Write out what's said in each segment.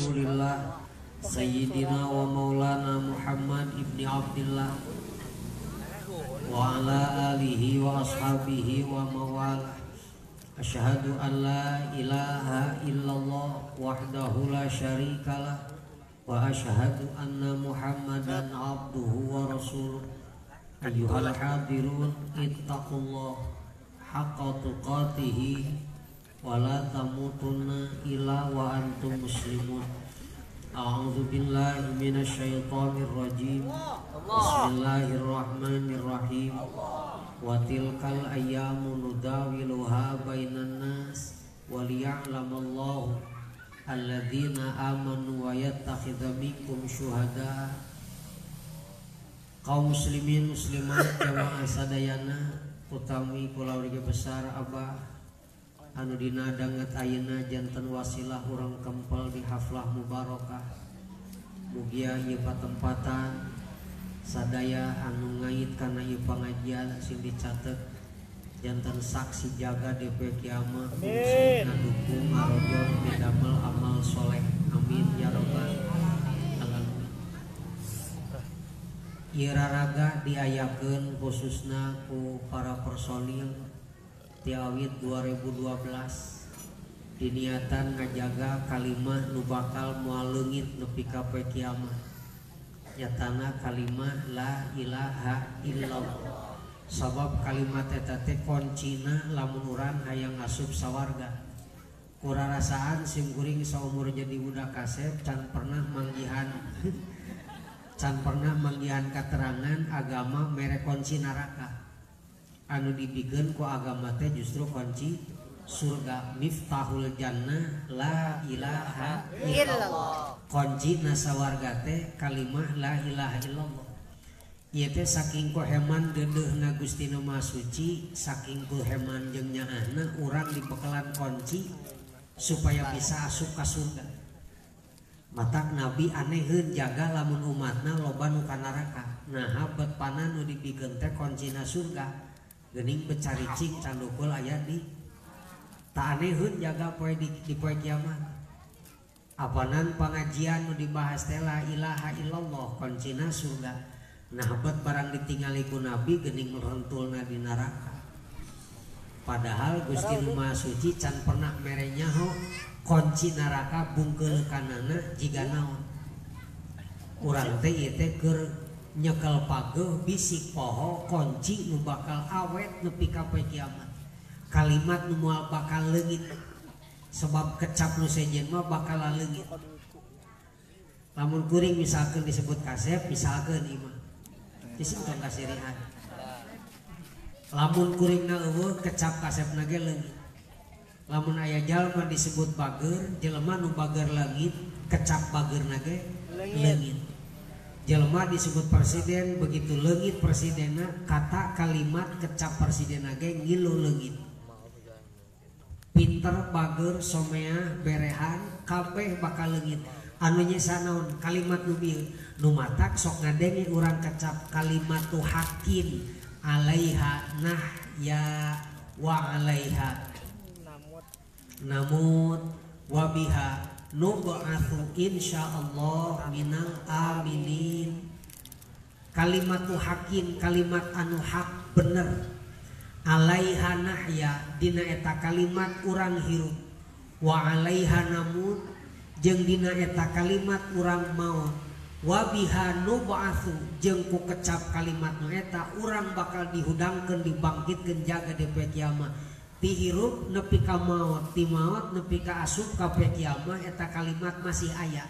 Rasulillah Sayyidina wa Maulana Muhammad ibni Abdillah wa ala alihi wa ashabihi wa mawalah. Asyhadu an la ilaha illallah wahdahu la syarikalah wa asyhadu anna Muhammadan abduhu wa rasuluh. Ayyuhal hadirun ittaqullah haqqa tuqatihi wa la tamutunna illa wa antum muslimun. A'udzu billahi minasyaitonir rajim. Bismillahirrahmanirrahim. Wa tilkal ayyamu nudawiluha bainan nas wa liya'lamallahu alladzina amanu wa yattakhidha minkum syuhada. Kaum muslimin muslimat jamaah sadayana utami kulawarga besar abah anu dina danget ayeuna janten wasilah urang kempel di haflah mubarakah. Mugia ieu patempatan sadaya anu ngait kana ieu pangajian sing dicatet janten saksi jaga di poe kiamat. Sing ngadukung ngarojong didamel amal soleh. Amin ya rabbal alamin. Ieu raraga diayakeun khususna ku para personil ti awit 2012 diniatan ngajaga kalimah nu bakal moal leungit nepi ka poe kiamat, nyatana kalimah la ilaha illallah. Sabab kalimat eta teh kuncina lamun urang hayang asup sawarga. Kurarasaan sim kuring saumur jadi budak kasep can pernah manggihan can pernah manggihan katerangan agama mere kunci neraka. Anu dibikeun ku agama teh justru kunci surga. Miftahul jannah la ilaha illallah. Kunci sawarga teh kalimah la ilaha illallah. Ieu teh saking koheman deudeuhna Gusti Nu Maha Suci, saking koheman jeung nyaahna urang dibekelan kunci supaya bisa asup ka surga. Matak Nabi aneheun jaga lamun umatna loba nu ka neraka. Naha bet panan nu dibikeun teh kuncina surga. Geuning becaricing candukul aya di tak aneheun jaga poe di poe kiamat. Apanan pengajian nu dibahas teh la ilaha illallah kuncina surga. Nah bet barang ditingali ku Nabi geuning rentulna di neraka. Padahal Gusti Nu Maha Suci can pernah mere nyaho kunci neraka bungkeulekanana jiga naon. Urang teh ieu teh keur nyekel pageuh bisik poho kunci nu bakal awet nepi ka poe kiamat. Kalimat nu moal bakal leungit. Sebab kecap nu sejen mah bakal leungit. Lamun kuring misalkeun disebut kasep, misalkeun ieu mah. Disebut kasirian. Lamun kuringna eueuh kecap kasepna ge leungit. Lamun aya jalma disebut bager, jelema nu bager leungit, kecap bageurna ge leungit. Jelema disebut presiden, begitu leungit presidenna, kata kalimat kecap presidenna ge ngilu leungit. Pinter bager somea berehan kabeh bakal leungit. Anu nyesa naon kalimat nu bieu nu matak sok ngadenge urang kecap kalimat tu hakin alaiha nah ya wa alaiha namut wa biha nub'atsu insyaallah minal aminin. Kalimat tu hakin kalimat anu hak bener. Alaiha nahya dina eta kalimat urang hirup, wa alaiha namut jeung dina eta kalimat urang maot, wa biha nub'atsu jeung ku kecap kalimat nu eta urang bakal dihudangkeun dibangkitkeun jaga di poe kiamat. Ti hirup nepi ka maot, ti maot nepi ka asup ka poe kiamat eta kalimat masih aya.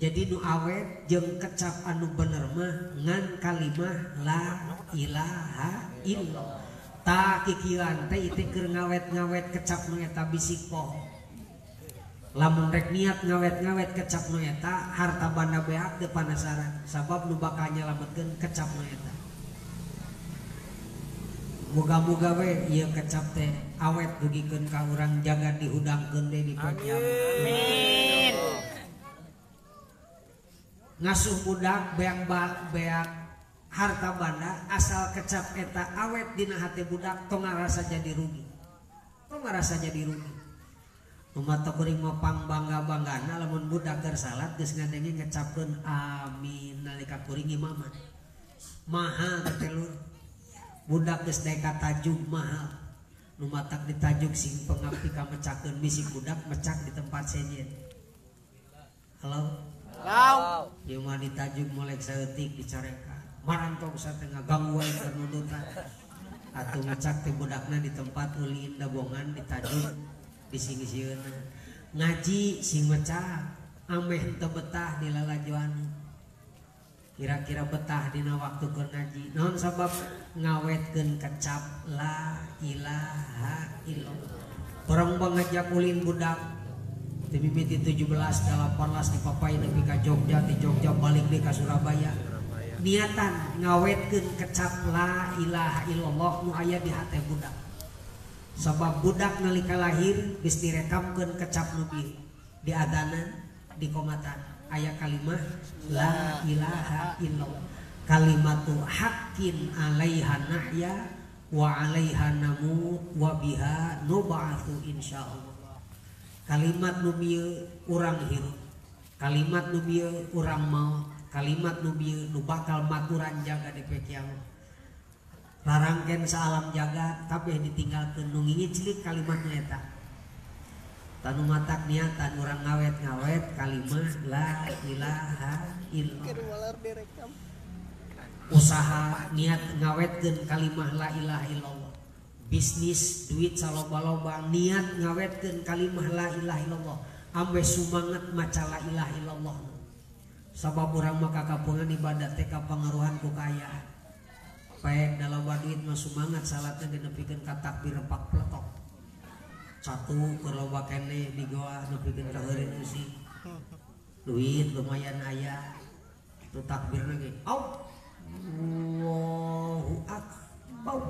Jadi nu awet jeung kecap anu bener mah ngan kalimah la ilaha illallah. Tah kikieuan teh ieu keur ngawet-ngawet kecap nu eta bisik poho. Lamun rek niat ngawet-ngawet kecap nu eta harta banda beak teu panasaran sabab nu bakal nyalametkeun kecap nu eta. Muga-muga we ieu kecap teh awet dugikeun ka urang jaga dihudangkeun deui di poe kiamat. Amin. Ngasuh budak beak beak harta banda asal kecap eta awet dina hati budak tong ngarasa jadi rugi. Tong ngarasa jadi rugi. Umat kuring mah pangbangga-banggana lamun budak keur salat geus ngadenge ngecapkeun amin nalika kuring imaman. Mahal teh lur. Budak geus daek ka tajuk mahal. Nu matak ditajuk sing pengabdi ka mecakeun bisi budak mecak di tempat sejen. Halo. Halo. Ieu mah ditajuk molek saeutik dicarekan. Marantog satengah ganggu wae keur nundutan. Atuh mecak teh budakna di tempat ulin dabongan ditajuk dising-sieuna. Ngaji sing mecak ameh teu betah di lalajoan. Kira-kira betah dina waktu keur ngaji. Naon sabab ngawetkeun kecap la ilaha illallah. Orang ngajak ulin budak ti mimiti 17 18 dipapai nepi ka Jogja, di Jogja balik deui ka Surabaya. Niatan ngawetkeun kecap la ilaha illallah nu aya di hate budak. Sabab budak nalika lahir geus direkamkeun kecap nu bieu. Di adanan, di komatan aya kalimah la ilaha illallah. Kalimatu haqqin 'alaiha nahya wa 'alaiha namut wa biha nub'atsu insyaallah. Kalimat nu bieu urang hirup, kalimat nu bieu urang maot, kalimat nu bieu nu bakal maturan jaga di poe kiamat. Rarangken saalam jagat kabeh ditinggalkeun nu ngingiclik kalimat nu eta. Tanu matak niatan urang ngawet-ngawet kalimah la ilaha illallah. Usaha niat ngawetkeun kalimah la ilaha illallah. Bisnis duit saloba-loba niat ngawetkeun kalimah la ilaha illallah. Ambe sumangat maca la ilaha illallah. Sabab urang mah kakapungan ibadah teh kapangaruhan ku kaayaan. Paek daloba duit mah sumangat salatna dinepikeun ka takbir repak pletok. Satu keur loba keneh di goa nepikeun ka heureun eusi. Duit lumayan aya. Tu takbirna ge Allahu akbar.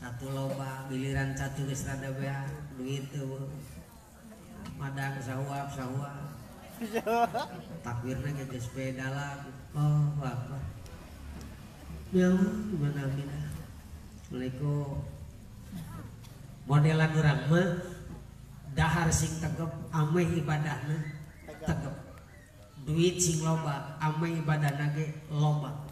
Satu loba giliran satu geus rada beak duit eueuh. Madang sahuap-sahuap. Takbirna ge geus beda lah. Allahu akbar. Ya gimana mina. Assalamualaikum. Modelan urang mah dahar sing tegep ameh ibadahna tegep. Duit sing loba ameh ibadahna ge loba.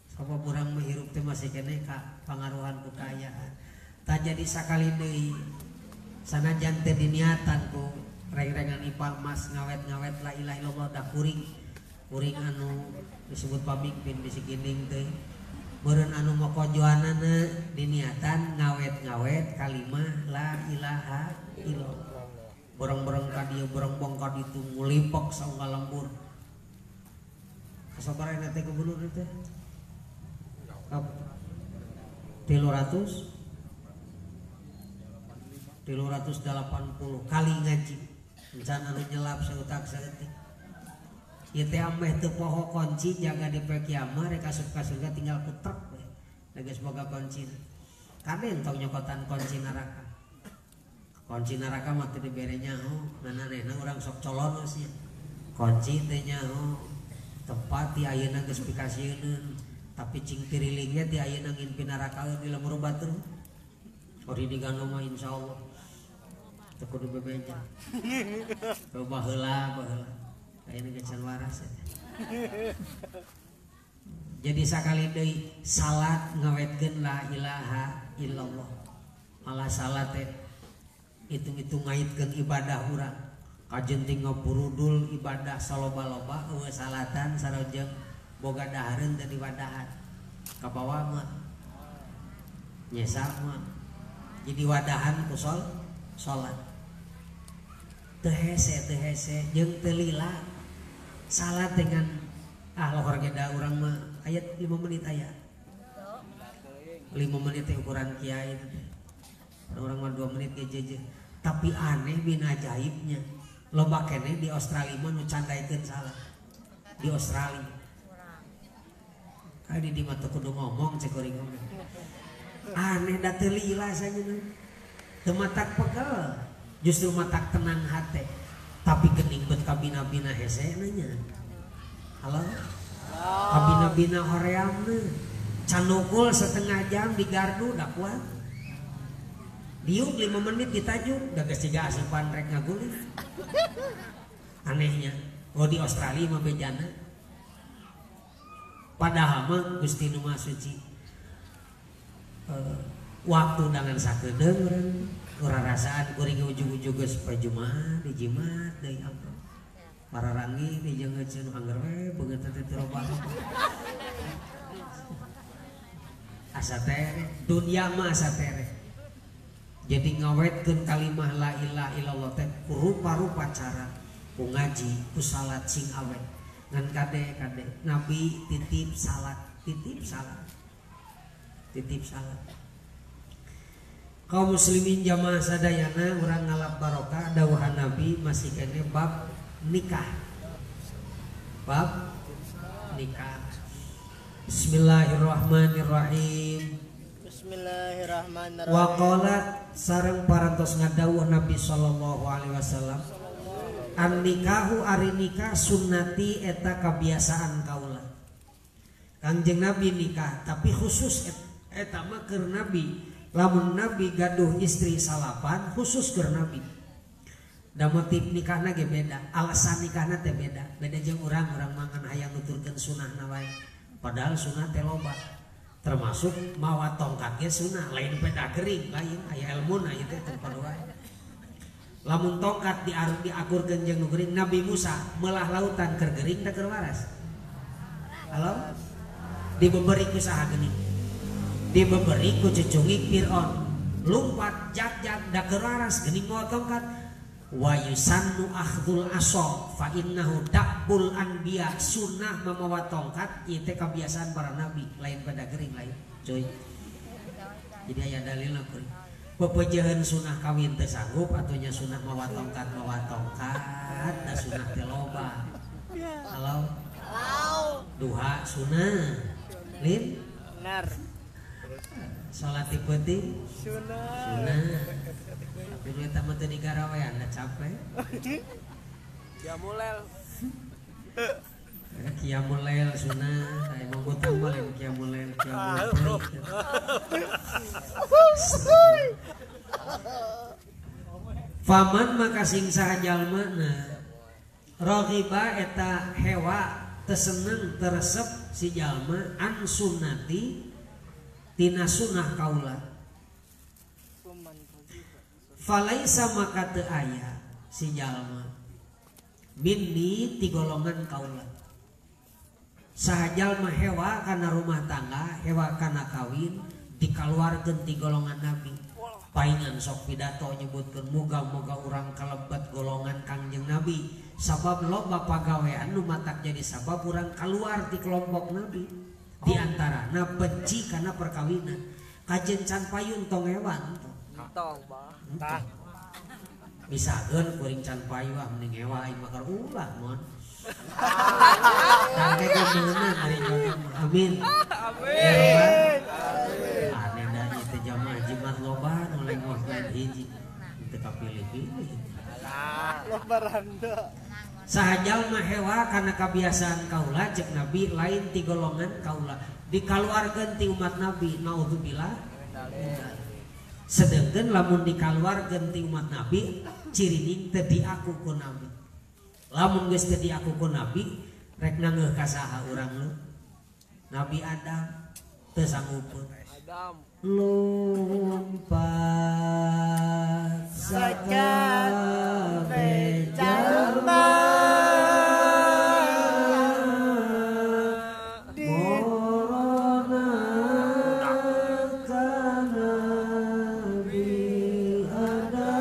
Sabab urang mah hirup teh masih keneh ka pangaruhan ku kaayaan. Tah jadi sakali deui sanajan teu diniatan ku reng-rengan ipal mas ngawet-ngawet la ilaha illallah dah kuring. Kuring anu disebut pamimpin bisi ginding teh. Beureun anu mokojoanana diniatan ngawet-ngawet kalimah la ilaha illallah. Borong-borong ka dieu borong-bong ka ditu ngulipek saunggal lembur. Kasabaraha teh gubernur teh? 380 kali ngaji. Encan anu nyelap seutak saeutik. Ieu teh ameh teu poho kunci jaga di poe kiamat rek asup ka surga tinggal ku truk we. Da geus boga kunci. Kade entong nyokotan kunci neraka. Kunci neraka mah teu dibere nyaho, ngananehna urang sok colonos nya. Kunci teh nyaho tempat di ayeuna geus pikasieun. Tapi cing tirilingnya ti ayeuna ngimpi neraka di lemur batur. Ori digano mah insyaallah. Teu kudu bebeja. Coba heula baheula. Ayeuna ge can waras eta. Jadi sakali deui salat ngawetkeun la ilaha illallah. Malah salat teh hitung-hitung ngaitkeun ibadah urang. Kajenting ngaburudul ibadah saloba-loba eueuh salatan sarojeng boga dahareun teu diwadahan. Kabawa mah nyesa mah. Jadi wadahan ku salat. Teu hese jeung teu lila. Salat dengan lohor ge da urang mah ayat 5 menit aya. 5 menit teh ukuran kiai teh. Urang mah 2 menit ge jeje. Tapi aneh bin ajaibnya. Loba keneh di Australia mah nu candaikeun salat. Di Australia. Kali di mah teu kudu ngomong cek kuring oge. Aneh da teu lila sanyeuna. Teu matak pegel, justru matak tenang hate. Tapi geuning bet kabina-bina hese nya. Halo. Kabina-bina horeamna. Canukul setengah jam di gardu da kuat. Diuk 5 menit ditajuk da geus siga asupan rek ngaguling. Anehnya, oh di Australia mah bejana. Padahal mah Gusti nu Maha Suci waktu dangan sakedeung urang urang rasaan kuring ujug-ujug geus poe Jumaah dijimat deui ampun. Para rangi dijeungeun angger we beungeut teh teu robah. Asa tere, dunia mah asa tere. Jadi ngawetkeun kalimah la ilaha illallah teh rupa-rupa cara ku ngaji, ku salat sing awet. Ngan kade-kade Nabi titip salat, titip salat. Titip salat. Kaum muslimin jamaah sadayana urang ngalap barokah dawuhan Nabi masih kene bab nikah. Bab nikah. Bismillahirrahmanirrahim. Bismillahirrahmanirrahim. Wa qalat sareng parantos ngadawuh Nabi sallallahu alaihi wasallam. An nikahu ari nikah sunnati eta kebiasaan kaula. Kangjeng Nabi nikah tapi khusus eta mah keur Nabi. Lamun Nabi gaduh istri salapan khusus keur Nabi. Da motif nikahna ge beda, alasan nikahna teh beda. Beda jeung urang-urang mangan hayang nuturkeun sunahna wae. Padahal sunah teh loba. Termasuk mawa tongkat ge sunah, lain peda gering, lain aya elmuna ieu teh teu podo wae. Lamun tongkat diakurkeun jeung nu gering, Nabi Musa melah lautan keur gering teh keur waras. Halo? Dibeberi ku saha geuning? Dibeberi ku cucungik Fir'aun. Lumpat jag-jag da keur waras geuning mawa tongkat. Wa yusannu akhdul aso fa innahu da'bul anbiya. Sunnah mamawa tongkat ieu teh kebiasaan para nabi, lain pada gering lain coy. Jadi aya dalilna kuring. Pepejeun sunah kawin teh sanggup atuh nya sunah mawa tongkat da sunah teh loba. Halo? Duha sunah. Lin? Benar. Salat ti peuting sunah. Sunah. Tapi nu eta mah teu digarawean da capek. Qiyamul lail. Qiyamul lail sunah, aya mah butang mah lain qiyamul lail, qiyamul lail. Faman maka sing saha jalmana raghiba eta hewa teseneng teresep si jalma an sunnati tina sunah kaula. Falaisa maka teu aya si jalma minni ti golongan kaula. Saha jalma hewa kana rumah tangga, hewa kana kawin dikaluarkeun ti golongan Nabi. Paingan sok pidato nyebutkeun moga-moga urang kalebet golongan Kangjeng Nabi. Sabab loba pagawean nu matak jadi sabab urang kaluar ti kelompok Nabi. Di antarana benci kana perkawinan. Kajen can payun tong hewan. Tong bah. Tah. Misalkeun kuring can payu ah mending hewa aing mah keur ulah mon. Tangke meunang ari amin. Amin. Aneh da ieu teh jamaah jimat loba nu lengos lain hiji. Teu kapilih-pilih. Loba randa. Saha jalma hewa kana kabiasaan kaula cek Nabi lain ti golongan kaula. Dikaluarkeun ti umat Nabi naudzubillah. Sedengkeun lamun dikaluarkeun ti umat Nabi cirining teu diaku ku Nabi. Lamun geus teu diaku ku Nabi rek nangeuh ka saha urang lu? Nabi Adam teu sanggupeun. Adam lumpat sakabeh jalma morona ka Nabi Adam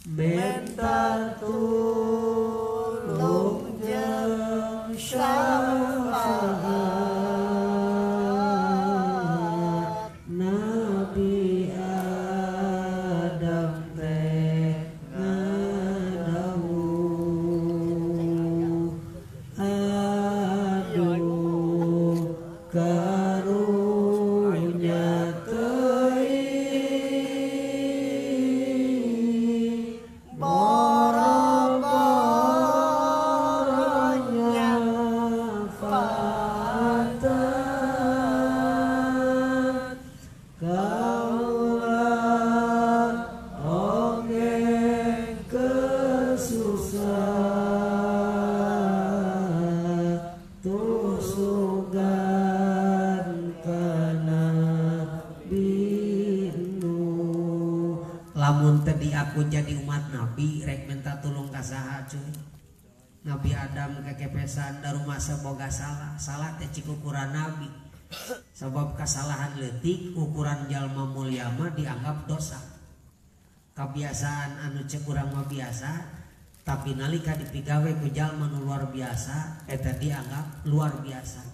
menta tulung jeung syafaat Nabi Adam Lamun teu diaku jadi umat Nabi rek minta tulung ka saha cuy. Nabi Adam kekepesan darumasa boga salah. Salah teh cik ukuran Nabi. Sebab kesalahan leutik ukuran jalma mulia mah dianggap dosa. Kebiasaan anu cek urang mah biasa, tapi nalika dipigawe ku jalma nu luar biasa eta dianggap luar biasa.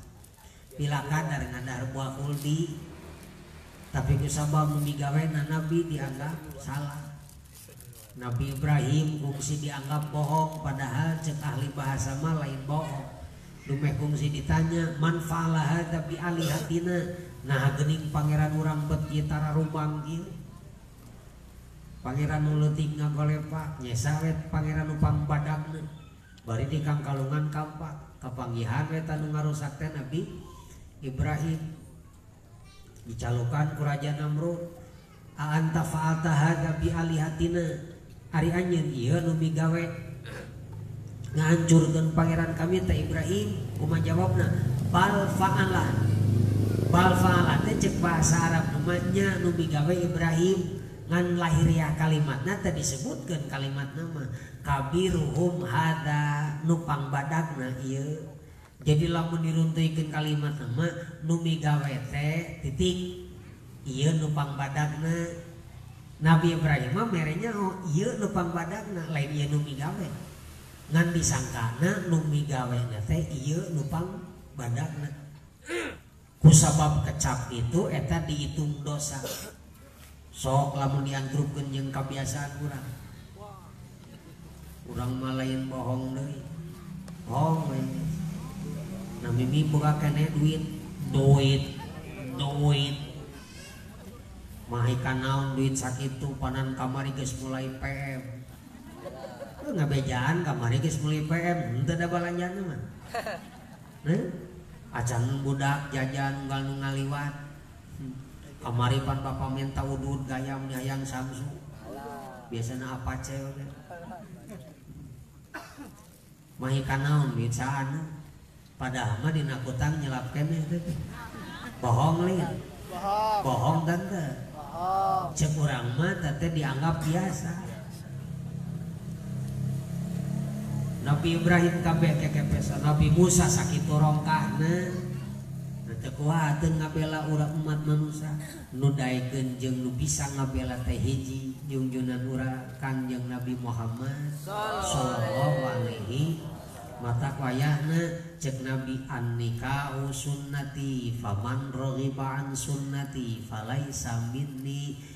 Bila kadar ngadahar buah kuldi, tapi kusabab migawena Nabi dianggap salah. Nabi Ibrahim kungsi dianggap bohong, padahal cek ahli bahasa mah lain bohong. Dumeh kungsi ditanya man fa'ala hadza bi alihatina, nah geuning pangeran urang bet ieu tara rubang kieu. Pangeran nu leutik ngagolepak, nyesa we pangeran nu pangbadagna. Bari di kangkalungan kampak, kapanggihan we tanu ngarusak teh Nabi Ibrahim. Dicalukan ku Raja Namrud, a anta fa'alta hadza bi alihatina, ari anjeun ieu nu migawe ngahancurkeun pangeran kami teh Ibrahim. Kumaha jawabna? Bal fa'ala. Bal fa'ala teh cek bahasa Arab mah nya nu migawe Ibrahim, ngan lahiriah kalimatna teh disebutkeun kalimatna mah kabiruhum hadza, nu pangbadagna ieu. Jadi lamun diruntuhkeun kalimat mah nu migawe teh titik ieu nu pangbadagna. Nabi Ibrahim mah merenya oh ieu nu pangbadagna, lain ieu nu migawe. Ngan disangkana nu migawena teh ieu nu pangbadagna. Kusabab kecap itu eta dihitung dosa. Sok lamun diantrupkeun jeung kabiasaan urang. Urang mah lain bohong deui. Bohong we. Nah mimi boga keneh duit, duit, duit. Mahi kanaon duit sakitu panan kamari geus mulai PM. Ngabejaan kamari geus mulai PM, henteu da balanjana mah. Heuh? Acan budak jajan unggal nu ngaliwat. Kamari pan bapa minta udud gayam hayang Samsu. Biasana Apache we. Mahi kanaon duit saana. Padahal mah dina kutang nyelap keneh teh. Bohong lain. Bohong. Bohong tante. Bohong. Cek urang mah tante dianggap biasa. Nabi Ibrahim kabeh kekepesan, Nabi Musa sakitu rongkahna. Teu kuateun ngabela urang umat manusia. Nu daekeun jeung nu bisa ngabela teh hiji junjunan urang Kangjeng Nabi Muhammad sallallahu alaihi. Mata wayahna cek Nabi an-nikahu sunnati faman raghiba an sunnati falaisa minni.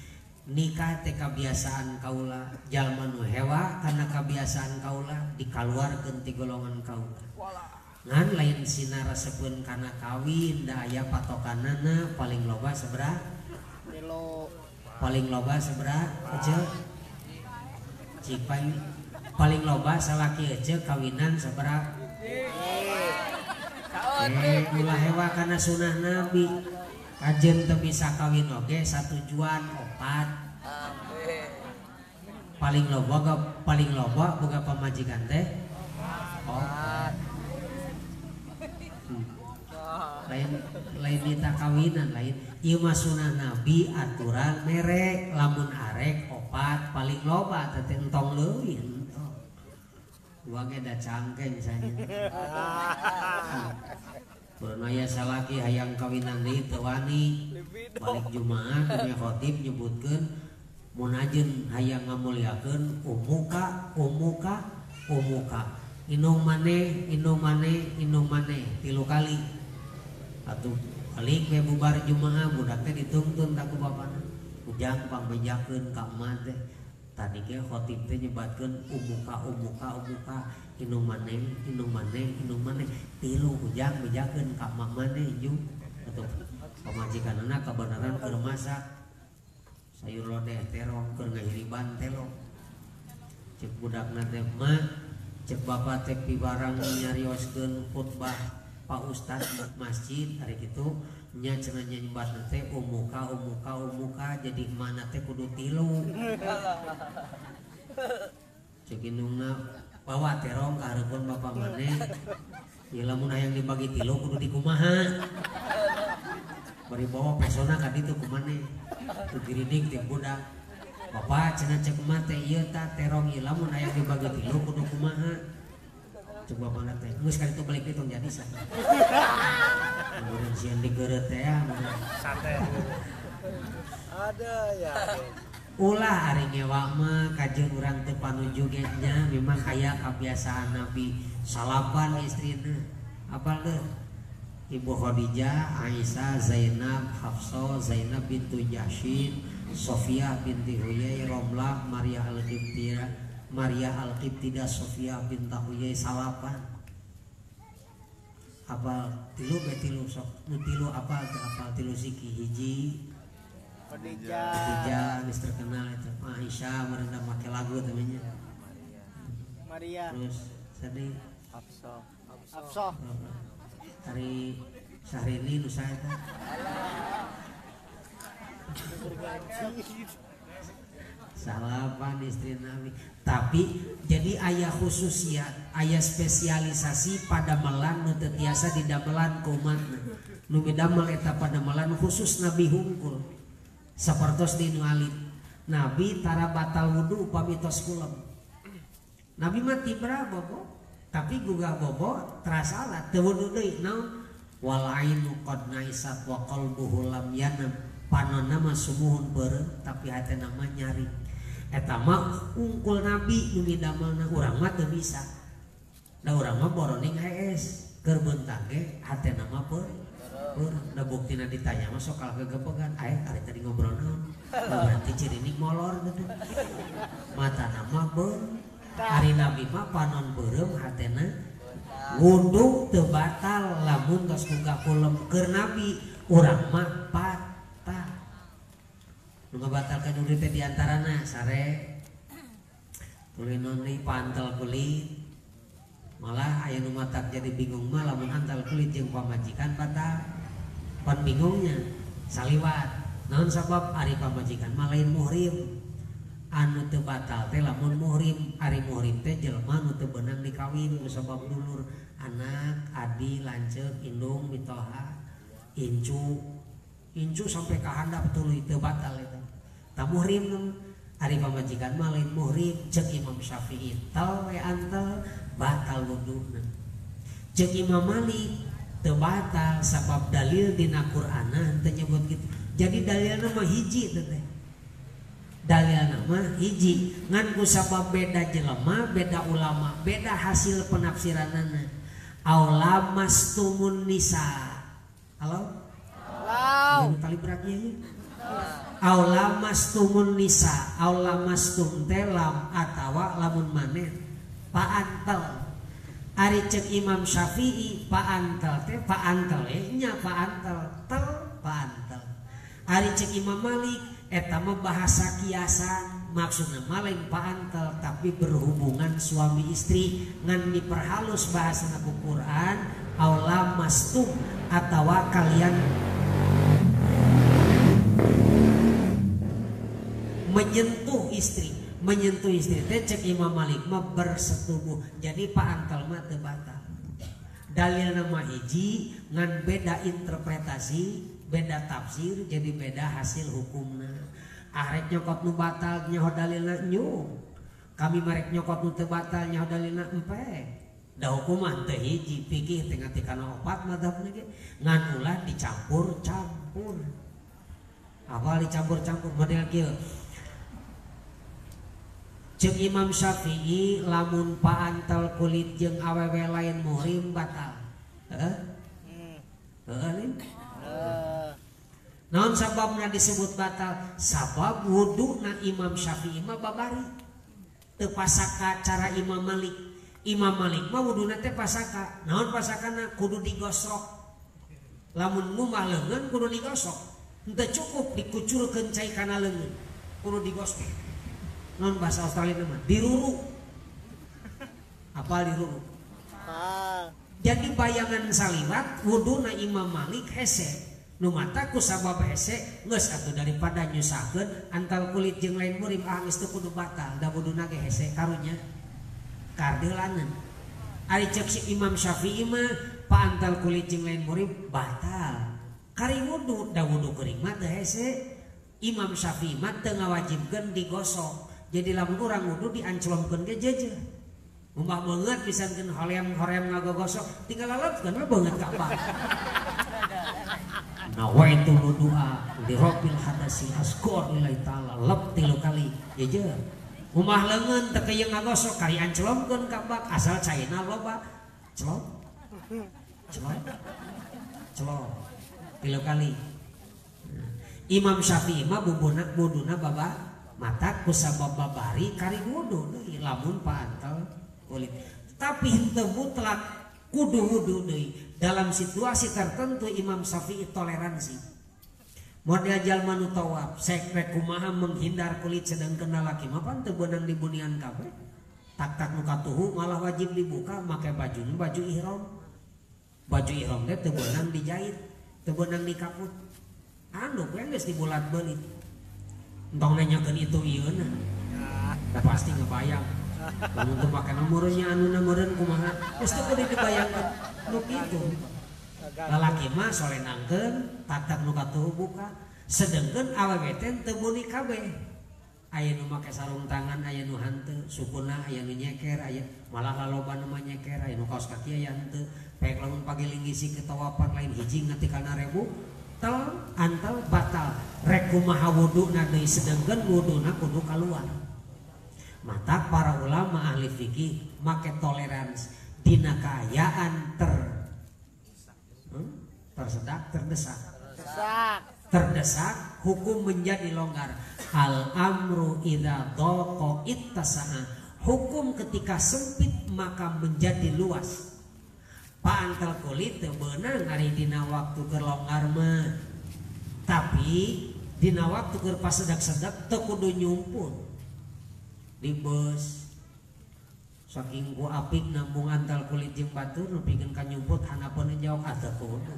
Nikah teh kabiasaan kaula, jalma nu hewa kana kabiasaan kaula dikaluarkeun ti golongan kaula. Ngan lain sina resepeun kana kawin da aya patokanana paling loba sabaraha? Paling loba sabaraha ece? Cik paling loba salaki ece kawinan sabaraha? Ulah hewa kana sunah Nabi. Kajen teu bisa kawin oge satujuan opat. Paling loba boga pamajikan teh opat. Lain nita kawinan lain. Ieu mah sunah Nabi aturan merek lamun arek opat paling loba teh entong leuwih. Dua ge da cangkeng saya. Pernah salaki hayang kawinan deui teu wani. Balik Jumaah dunya khotib nyebutkeun mun ajeun hayang ngamuliakeun umuka umuka umuka. Inung maneh, inung maneh, inung maneh 3 kali. Atuh balik we bubar Jumaah budak teh dituntun ta ku bapana. Ujang pangbejakeun ka emak teh. Tadi ge khotib teh nyebatkeun umuka umuka umuka inung maneh inung maneh inung maneh 3 ujang bejakeun ka emak maneh jung. Atuh pamajikanna kabeneran keur masak sayur lodeh terong keur ngahiriban telok. Cek budakna teh mah cek bapak teh pibarang nyarioskeun khutbah Pak Ustad masjid hari kitu nya cenah nyebatna teh umuka umuka umuka jadi mana teh kudu 3. Cek indungna bawa terong ka hareupeun bapa maneh. Ieu lamun hayang dibagi 3 kudu dikumaha. Bari bawa pesona ka ditu ku maneh. Teu giridig teh budak. Bapak cenah cek mah teh ieu tah terong ieu lamun aya dibagi tilu kudu kumaha. Cek bapak teh geus kali itu balik tong jadi sah. Kemudian sieun digeureut teh ya. Sate. Ada ya. Ulah ari ngewa mah kajeun urang teu panuju ge nya memang aya kabiasaan Nabi salapan istrina. Apal deh? Ibu Khadijah, Aisyah, Zainab, Hafsah, Zainab bintu Jahsyin, Sofiyah binti Huyai, Romlah, Maria Al-Qibtiyah, Maria Al-Qibtiyah, Sofiyah binti Huyai salapan. Apal tilu be tilu sok nu tilu apal teu apal tilu siki hiji Khadijah. Khadijah geus terkenal itu. Aisyah merendah make lagu temannya. Maria. Terus sedih Hafsah. Hafsah. Hari Syahrini nu saha eta? Salapan istri Nabi. Tapi jadi ayah khusus ya, ayah spesialisasi pada melan nu teu tiasa didamelan ku umatna. Nu midamel eta padamelan khusus Nabi hungkul. Sapertos di nu alit. Nabi tara batal wudu upami tos kulem. Nabi mah tibra bobo, tapi gugah bobo terasala teu wudu deui naon wal ainu qad naisat wa qalbuhu lam yanam. Panonna mah sumuhun beureum tapi hatena mah nyari. Eta mah ungkul Nabi nu midamelna urang mah teu bisa. Da urang mah boroning hees keur beuntang ge hatena mah beureum. Da buktina ditanya mah sok kalah gegebegan aya kali tadi ngobrol naon. Berarti cirining molor gitu. Matana mah beureum. Ari Nabi mah panon beureum hatena wudu teu batal lamun tos gugah kulem keur Nabi urang mah patah. Nu ngabatalkeun wudu teh diantarana sare tuluy non deui pantel kulit. Malah aya nu matak jadi bingung mah lamun antal kulit jeung pamajikan batal. Pan bingungnya saliwat. Naon sabab ari pamajikan mah lain muhrim. Anu teu batal teh lamun muhrim, ari muhrim teh jelema nu teu beunang dikawin ku sabab dulur, anak, adi, lanceuk, indung, mitoha, incu. Incu sampai ka handap tuluy teu batal eta. Tah muhrim ari pamajikan mah lain muhrim ceuk Imam Syafi'i tal we antal batal wuduna. Ceuk Imam Malik teu batal sabab dalil dina Qur'anna teu nyebut kitu. Jadi dalilna mah hiji teh teh. Dalilna mah hiji ngan ku sabab beda jelema, beda ulama, beda hasil penafsiranana. Aulamastumun nisa. Halo? Halo. Tali beratnya ya. Aulamastumun nisa, aulamastum teh lam atawa lamun maneh paantel. Ari ceuk Imam Syafi'i paantel teh paantel nya paantel tel paantel. Ari ceuk Imam Malik eta mah bahasa kiasan maksudna mah lain paantel tapi berhubungan suami istri ngan diperhalus bahasana ku Quran aulamastum atawa kalian menyentuh istri. Menyentuh istri teh cek Imam Malik mah bersetubuh. Jadi paantel mah teu batal. Dalilna mah hiji ngan beda interpretasi, beda tafsir jadi beda hasil hukumna. Arek nyokot nu batal nyaho dalilna nyu. Kami marek nyokot nu teu batal nyaho dalilna empe. Da hukuman teu hiji fikih teh ngati kana opat mazhabna ge ngan ulah dicampur-campur. Apa dicampur-campur model kieu. Ceuk Imam Syafi'i lamun paantel kulit jeung awewe lain muhrim batal. Heeh? Heeh lin? Naon sababna disebut batal? Sabab wuduna Imam Syafi'i mah babari. Teu pasaka cara Imam Malik. Imam Malik mah wuduna teh pasaka. Naon pasakana? Kudu digosok. Lamun ngumah leungeun kudu digosok. Henteu cukup dikucurkeun cai kana leungeun. Kudu digosok. Non bahasa Australia nama diruru. Apa diruru? Jadi bayangan saliwat wuduna Imam Malik hese. Nu mata ku sabab hese geus atuh daripada nyusahkeun antal kulit jeung lain murim ah geus teu kudu batal da wuduna ge hese karunya. Kardeulanan. Ari ceuk si Imam Syafi'i mah paantal kulit jeung lain murim batal. Kari wudu da wudu keuring mah teu hese. Imam Syafi'i mah teu ngawajibkeun digosok. Jadi lamun urang wudu dianclomkeun ge jeujeuh. Umpah beungeut pisankeun hoream-hoream ngagogosok tinggal lalapkeun we beungeut ka apa. Nawaitu wudu'a li rabbil hadasil asghar lillahi ta'ala lep 3 kali jeujeuh. Umah leungeun teu keuyeuh ngagosok kari anclomkeun ka bak asal caina loba. Celop. Celop. Celop. 3 kali. Imam Syafi'i mah wuduna baba mata kusabab babari kari wudu deui lamun paantel kulit. Tapi henteu mutlak kudu wudu deui. Dalam situasi tertentu Imam Syafi'i toleransi. Model jalma nu tawaf sek rek kumaha menghindar kulit sedangkeun lalaki mah pan teu beunang dibunian kabeh. Tak-tak nu katuhu malah wajib dibuka make baju baju ihram. Baju ihram teh teu beunang dijahit, teu beunang dikaput. Anu we geus dibulat-belit. Entong nanyakeun itu ieu na. Da pasti ngebayang. Lamun teu make meureunnya anuna meureun kumaha? Geus teu kudu dibayangkeun nu kitu. Lalaki mah solenangkeun tak-tak nu katuhu buka. Sedengkeun awewe teh teu meuni kabeh. Aya nu make sarung tangan, aya nu hanteu, sukuna aya nu nyeker, aya malah laloba nu mah nyeker, aya nu kaos kaki aya henteu. Paek lamun pageling ngisi ketawapan lain hiji ngati kana rebu tel antel batal. Rek kumaha wuduna deui sedengkeun wuduna kudu kaluar. Mata para ulama ahli fikih make toleransi dina kaayaan tersedak terdesak. Terdesak hukum menjadi longgar. Al amru idza dhaqa ittasa'a. Hukum ketika sempit maka menjadi luas. Paantel kulit teu beunang ari dina waktu keur longgar mah. Tapi dina waktu keur pasedak-sedak teu kudu nyumput. Di bus saking ku apik nambung antal kulit jeung batur nepikeun ka nyumput hanapeun jauh teu kudu.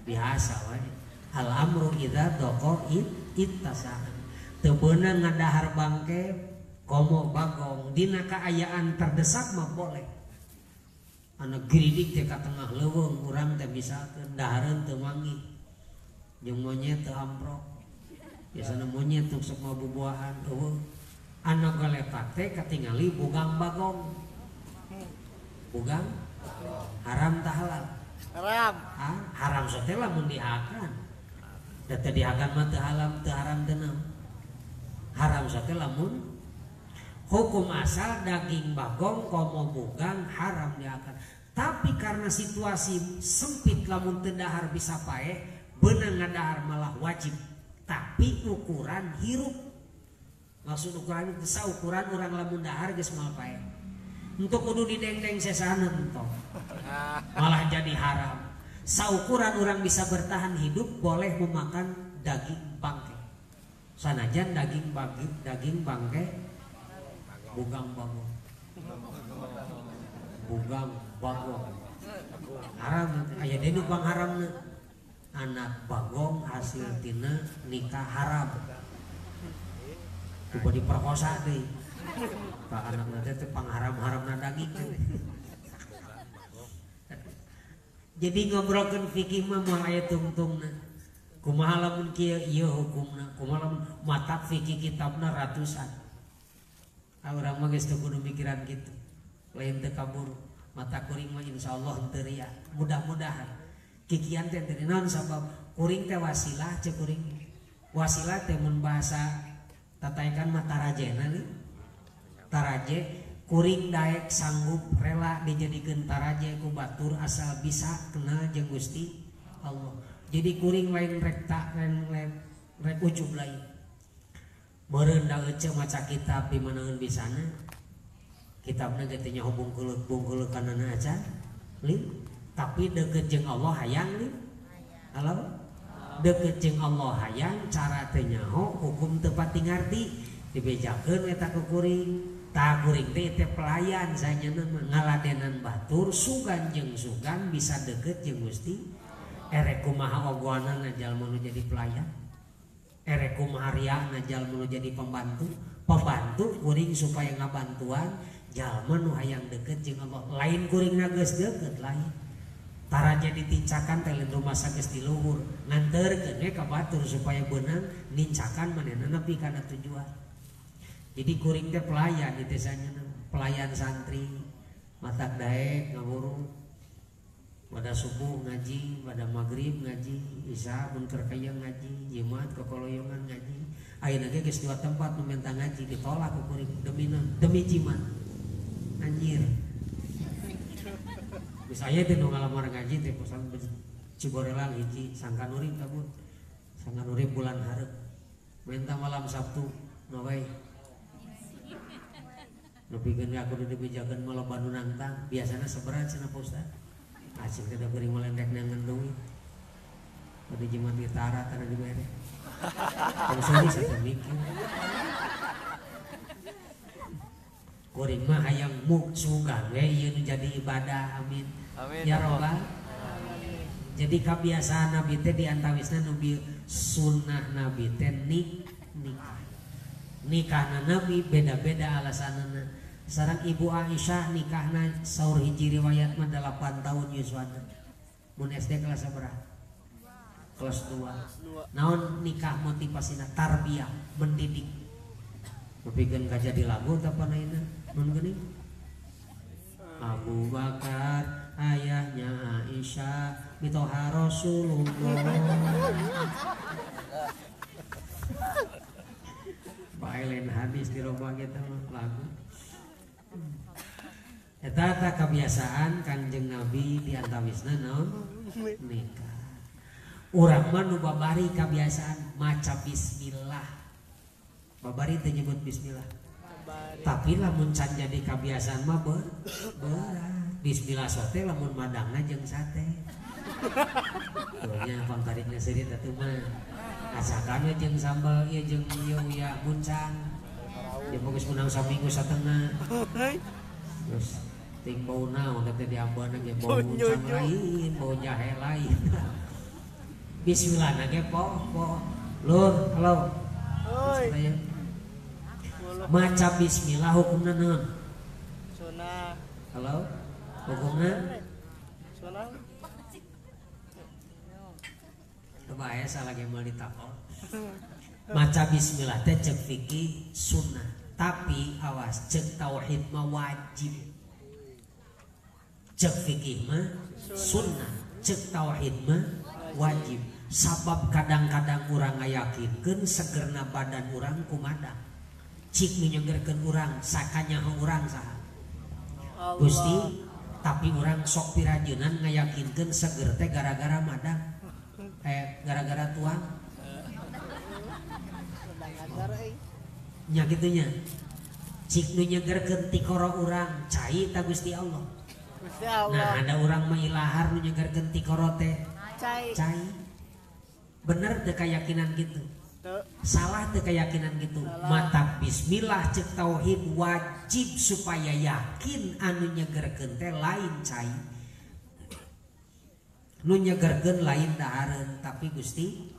Biasa wae. Al amru idza dhaqa ittasa'a. Teu beunang ngadahar bangke komo bagong dina kaayaan terdesak mah boleh. Anak geridik teh ka tengah leuweung urang teh misalkeun dahareun teu manggih. Jeung monyet teu amprok. Biasana monyet teu sok mabubuahan eueuh. Anak galetak teh katingali bugang bagong. Bugang haram tah halal? Haram. Ah, haram sote lamun dihakan. Da teu dihakan mah teu haram teu haram teu naon. Haram sote lamun hukum asal daging bagong komo bugang haram diakan. Tapi karena situasi sempit lamun teu dahar bisa paeh, beunang ngadahar malah wajib. Tapi ukuran hirup. Maksud ukuran itu saukuran urang lamun dahar geus moal paeh. Untuk kudu didengdeng sesana entong. Malah jadi haram. Saukuran orang bisa bertahan hidup boleh memakan daging bangke. Sanajan daging bangke bugang bagong. Bugang bagong. Haram aya deui nu pangharamna. Anak bagong hasil tina nikah haram. Coba diperkosa deui. Ka anakna teh pangharam-haramna daging. Jadi ngobrolkeun fikih mah moal aya tungtungna. Kumaha lamun kieu ieu hukumna, kumaha lamun mata fikih kitabna ratusan. Urang mah geus teu kudu mikiran kitu. Lain teu kabur, mata kuring mah insyaallah henteu ria. Mudah-mudahan kikian teh teu naon sabab kuring teh wasilah ceuk kuring. Wasilah teh mun bahasa tataekan mah tarajena nih. Taraje kuring daek sanggup rela dijadikeun taraje ku batur asal bisa kenal jeung Gusti Allah. Jadi kuring lain rek tak lain rek ujub lain. Meureun da ece maca kitab di manaeun bisana. Kitabna ge teh nya bungkeuleuk kanana acan lin, tapi deukeut jeung Allah hayang lin. Halo? Deukeut jeung Allah hayang cara teh nyaho hukum teu pati ngarti dibejakeun eta ku kuring. Tah kuring teh teh pelayan sanyana mah ngaladenan batur sugan jeung sugan bisa deukeut jeung Gusti. Erek kumaha ogoanana jalma nu jadi pelayan. Erek kumaha riana jalma nu jadi pembantu. Pembantu kuring supaya ngabantuan jalma nu hayang deukeut jeung Allah. Lain kuringna geus deukeut lain. Tara jadi tincakan teh lain rumasa geus di luhur nganterkeun we ka batur supaya beunang nincakan manehna nepi kana tujuan. Jadi kuring teh pelayan di desanya, pelayan santri, matak daek ngawuru. Pada subuh ngaji, pada maghrib ngaji, isya mun keur kaya ngaji, jimat kokoloyongan ngaji. Ayeuna ge geus dua tempat nu minta ngaji ditolak ku kuring demi demi jimat. Anjir. Geus aya teh nu ngalamar ngaji teh pesan Ciborelang hiji Sangkanurip tabun. Sangkanurip bulan hareup. Minta malam Sabtu nu wae. Nepikeun aku dibejakeun mah loba nu nangtang, biasana sabaraha cenah Pak Ustaz? Acing teh da kuring melendek nangan duit. Bade jimat di tara tara dibere. Tong serius atuh mikir. Kuring mah hayang muksugan we ieu nu jadi ibadah, amin. Amin. Ya robbal. Jadi kebiasaan Nabi teh diantawisna nu sunnah Nabi teh nikah. Nikahna Nabi beda-beda alasanana. Sareng Ibu Aisyah nikahna saur hiji riwayat mah 8 tahun yuswana. Mun SD kelas sabaraha? Kelas 2. Naon nikah motivasina? Tarbiyah, mendidik. Nepikeun ka jadi lagu tah panaina nun geuning. Abu Bakar ayahnya Aisyah mitoha Rasulullah. Bae lain hadis dirobah kita mah lagu. Eta tah kebiasaan Kanjeng Nabi diantawisna naon? Nikah. Urang mah nu babari kebiasaan maca bismillah. Babari teh nyebut bismillah. Tapi lamun can jadi kebiasaan mah berat. Bismillah sote lamun madangna jeung sate. Tuh nya pangtarikna seurit atuh mah. Asakan we jeung sambal ieu jeung ieu uya buncang. Dia geus menang saminggu satengah. Terus ting bau naon teh diambeuna ge bau buncang lain, bau jahe lain. Bismillah na ge poh-poh. Lur, halo. Oi. Maca bismillah hukumna naon? Sunah. Halo? Hukumna? Sunah. Coba aya salah ge moal ditakon. Maca bismillah teh cek fikih sunnah, tapi awas cek tauhid mah wajib. Cek fikih mah sunnah, cek tauhid mah wajib. Sabab kadang-kadang urang ngayakinkeun segerna badan urang kumadang. Cik nu nyegerkeun urang sakanyaho urang saha? Gusti, tapi urang sok pirajeunan ngayakinkeun seger teh gara-gara madang. Gara-gara tuang. Nya kitu nya. Cik nu nyegerkeun tikoro urang cai ta Gusti Allah. Gusti Allah. Nah, ada urang mah ilahar nu nyegerkeun tikoro teh cai. Cai. Bener teu keyakinan gitu? Salah teu keyakinan gitu. Mata bismillah cek tauhid wajib supaya yakin anu nyegerkeun teh lain cai. Nu nyegerkeun lain dahareun tapi Gusti.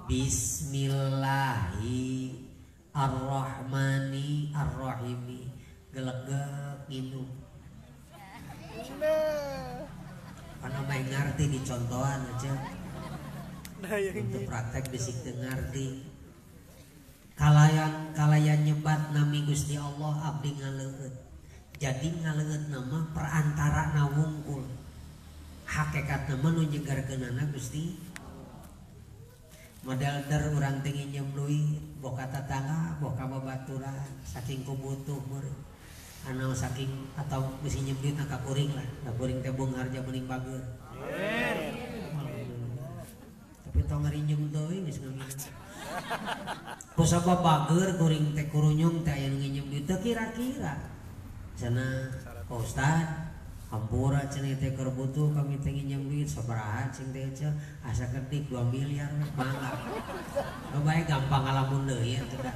Bismillahi arrahmani arrahimi. Gelegeg nginum. Karena main ngerti dicontohan aja. Untuk praktek bisik teu ngarti. Kalayan nyebat nami Gusti Allah abdi ngaleueut. Jadi ngaleueut nama perantara na wungkul. Hakekat nama nu nyegarkeunana Gusti. Model der urang teh nginjem duit, boka tatangga, boka babaturan, saking kubutuh meureun. Anu saking atau geus nginjem duit ka kuring lah, da kuring teh beunghar mending bager. Tapi tong ngarinjem teuing geus ngamina. Kusabab bager kuring teh kurunyung teh aya nu nginjem duit teu kira-kira. Cenah Pak Ustad, hampura cenah teh keur butuh kami teh nginjem duit sabaraha cing teh asa ketik 2 miliar mangga. Nu bae gampang ngalamun deui atuh da.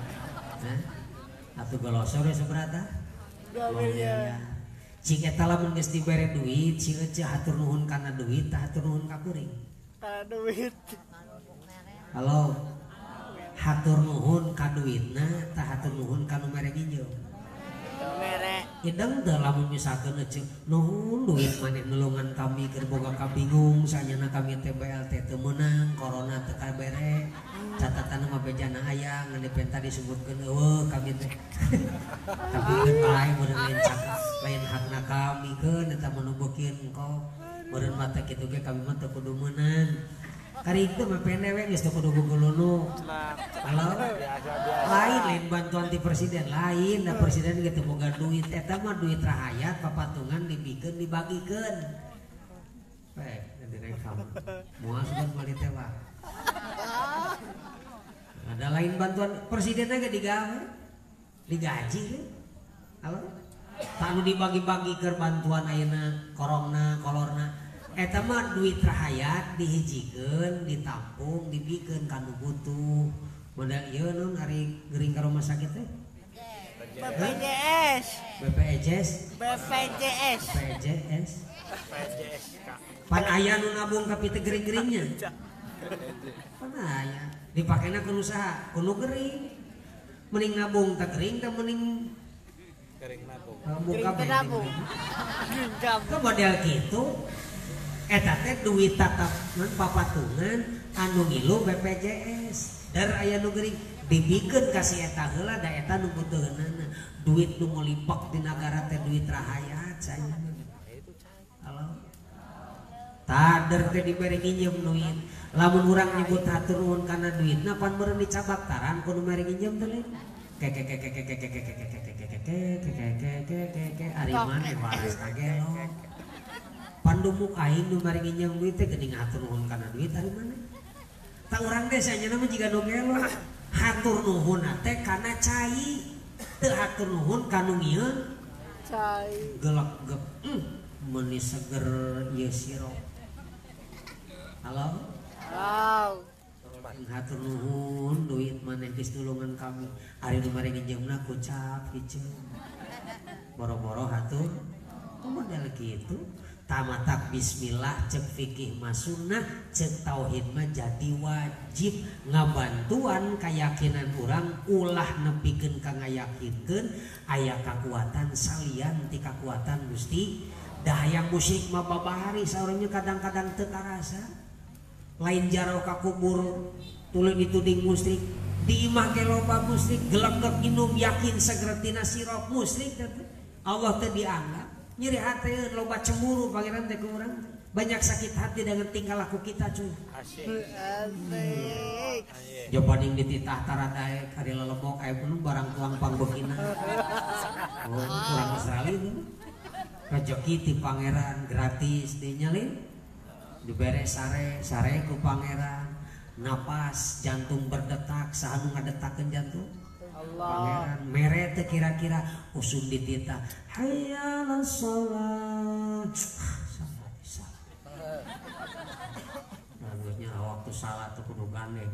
Hah? Atuh golosor we sabaraha? 2 miliar. Cik eta lamun geus dibere duit, si ece hatur nuhun kana duit, tah hatur nuhun ka kuring. Kana duit. Halo. Hatur nuhun ka duitna, tah hatur nuhun ka nu mere nginjem. Mere. Ideng teu lamun misalkeun eceuk nuhun duit maneh nulungan kami keur boga kabingung sanyana kami teh BLT teu meunang corona teu kabere catatan mah bejana aya ngan dipenta disebutkeun eueuh kami teh tapi keun bae meureun lain lain hakna kami keun eta mah nu beukeun engko meureun mah teh kitu ge kami mah teu kudu meunang kari itu mah pende we geus teu kudu gugulunu. Halo? Lain lain bantuan ti presiden lain da presiden ge teu boga duit eta mah duit rahayat papatungan dibikeun dibagikeun. Baik, direkam. Moal sugan meuli teh mah. Ada lain bantuan presiden ge digawe. Digaji ge. Halo? Tanu dibagi-bagi keur bantuan ayeuna korongna kolorna. Eta mah duit rahayat dihijikeun, ditampung, dibikeun ka nu butuh. Modal ieu nun ari gering ka rumah sakit teh? BPJS. BPJS. BPJS. BPJS. Pan aya nu nabung tapi teu gering-geringnya. Pan aya dipakena ku nu saha? Ku nu gering. Mending nabung teh gering teh mending gering nabung. Gering nabung. Ke model kitu. Eta teh duit tatap papatungan anu ngilu BPJS der aya nu gering dibikeun ka si eta heula da eta nu butuheunana duit nu ngolipak di nagara teh duit rahayat saya. Halo. Tader teh dibere nginjem duit lamun urang nyebut hatur nuhun kana duitna pan meureun dicabaktaran ku nu mere nginjem teh lain. Ke ke ke ke ke ke ke ke ke ke ke ke ke ke ke ke ari maneh waras kagelo. Pandumuk aing nu mari nginjem duit teh geuning hatur nuhun kana duit ari maneh. Tah urang teh sanyana mah jiga nu gelo. Hatur nuhun teh kana cai. Teu hatur nuhun ka nu ngieun cai. Gelek-gek meuni seger ieu sirup. Halo? Halo. Hatur nuhun duit maneh geus nulungan kami. Ari nu mari nginjemna kucap kiceung. Boro-boro hatur. Model kitu. Tamatak bismillah cek fikih mah sunnah cek tauhid mah jadi wajib ngabantuan keyakinan urang ulah nepikeun ka ngayakinkeun aya kakuatan salian ti kakuatan Gusti da hayang musyrik mah babahari saurangnya kadang-kadang teu karasa lain jaro ka kubur tuluy dituding musyrik di imah ge loba musyrik gelegeg minum yakin seger tina sirup musyrik teh Allah teu dianggap. Nyeri hati loba cemburu pangeran teh ku urang banyak sakit hati dengan tingkah laku kita cuy. Asik. Asik. Jabaning dititah taradaek ari lelebok aya pun barang tuang pangbeukina. Oh, kurang Australia itu. Rezeki ti pangeran gratis dinyalin. Dibere sare, sare ku pangeran. Napas jantung berdetak saha nu ngadetakeun jantung? Allah. Pangeran mere teh kira-kira usum dititah hayya 'alas shalah. Salat salat. Bagusnya waktu salat teh kudu gandeng.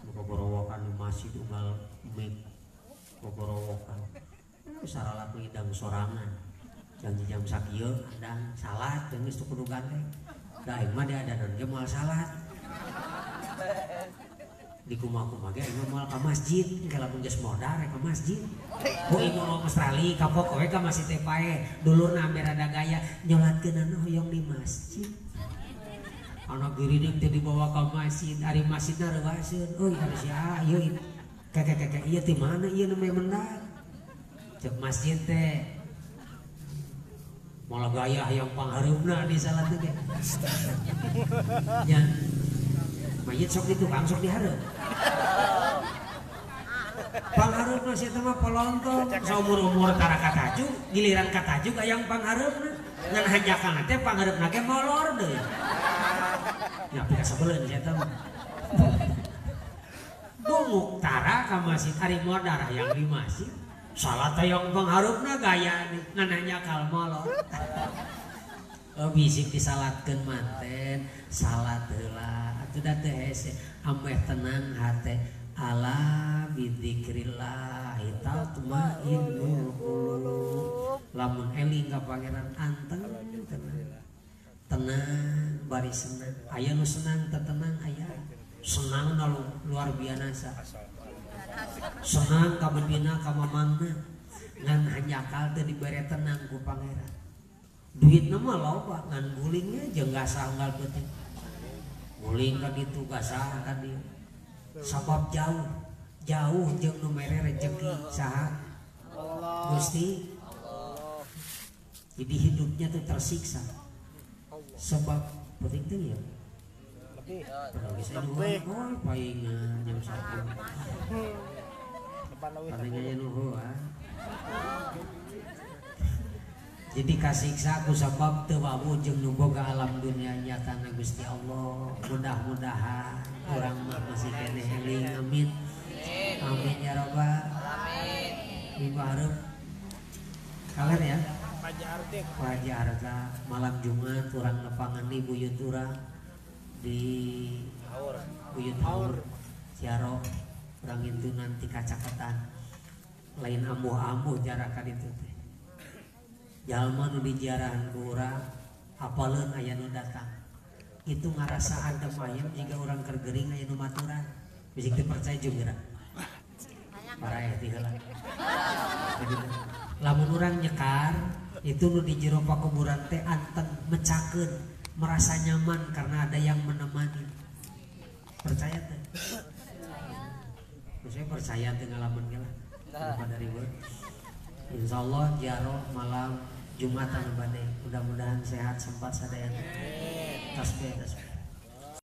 Nu gogorowokan di masjid unggal mik gogorowokan. Saralat ngidang sorangan. Janji jam sakieu adang salat geus teu kudu gandeng. Da aing mah diadanan ge moal salat. Di kumaha-kumaha ge aing mah moal ka masjid, engke lamun geus modar ka masjid. Bu ibu Australia kapok we ka masjid teh pae, dulurna ambe rada gaya nyolatkeunana hoyong di masjid. Anak giridik teh dibawa ka masjid, ari masjidna reuaseun. Euy ari sia ieu keke ieu ti mana ieu nu mendak. Cek masjid teh moal gaya hayang panghareupna di salat teh. Nya mayit sok di tukang sok dihareup. Panghareupna sia teh mah polontong saumur-umur tara kataju, giliran kataju hayang panghareupna. Ngan hanjakalna teh panghareupna ge molor deui. Nya pika sebeleun sia teh mah. Dumuk tara ka masjid ari modar hayang di masjid. Salat hayang panghareupna gaya ngan hanjakal molor. Bisik disalatkeun manten, salat heula. Atuh da teu hese, ameh tenang hate. Ala bidzikrillah tatmainnul qulub. Lamun eling ka pangeran anteng tenang. Tenang bari senang. Aya nu senang teu tenang aya. Senangna luar biasa. Senang ka bedina ka mamangna. Ngan hanjakal teu dibere tenang ku pangeran. Duitna mah loba ngan gulingnya jeung gasah unggal peuting. Guling ka ditu gasah ka dieu. Sabab jauh, jauh jeung nu mere rejeki saha? Allah. Gusti. Jadi hidupnya tuh tersiksa. Sebab penting tuh ya. Lebih. Lebih. Oh, palingan jam 1. Depan leuwih Palingan nuhu ah. Jadi kasiksa ku sabab teu wawuh jeung nu boga alam dunia nyatana Gusti Allah. Mudah-mudahan urang mah masih keneh eling. Amin. Amin ya rabbal alamin. Minggu hareup kaler ya. Pajar Artik. Pajar Arta malam Jumat urang nepangan di buyut urang di Haur. Buyut Haur Ciaro urang itu nanti kacakatan lain ambuh-ambuh jarakan itu teh. Jalma nu diziarahan ku urang apaleun aya nu datang. Itu ngarasa adem ayem jika urang keur gering aya nu maturan. Bisi teu percaya jeung geura. Paraeh ti heula. Lamun urang nyekar itu nu di jero pakuburan teh anteng mecakeun merasa nyaman karena ada yang menemani. Percaya teh? Saya percaya teh ngalaman ge lah. Daripada ribet. Insyaallah ziarah malam Jumat anu bade. Mudah-mudahan sehat sempat sadayana. Tasbih tasbih.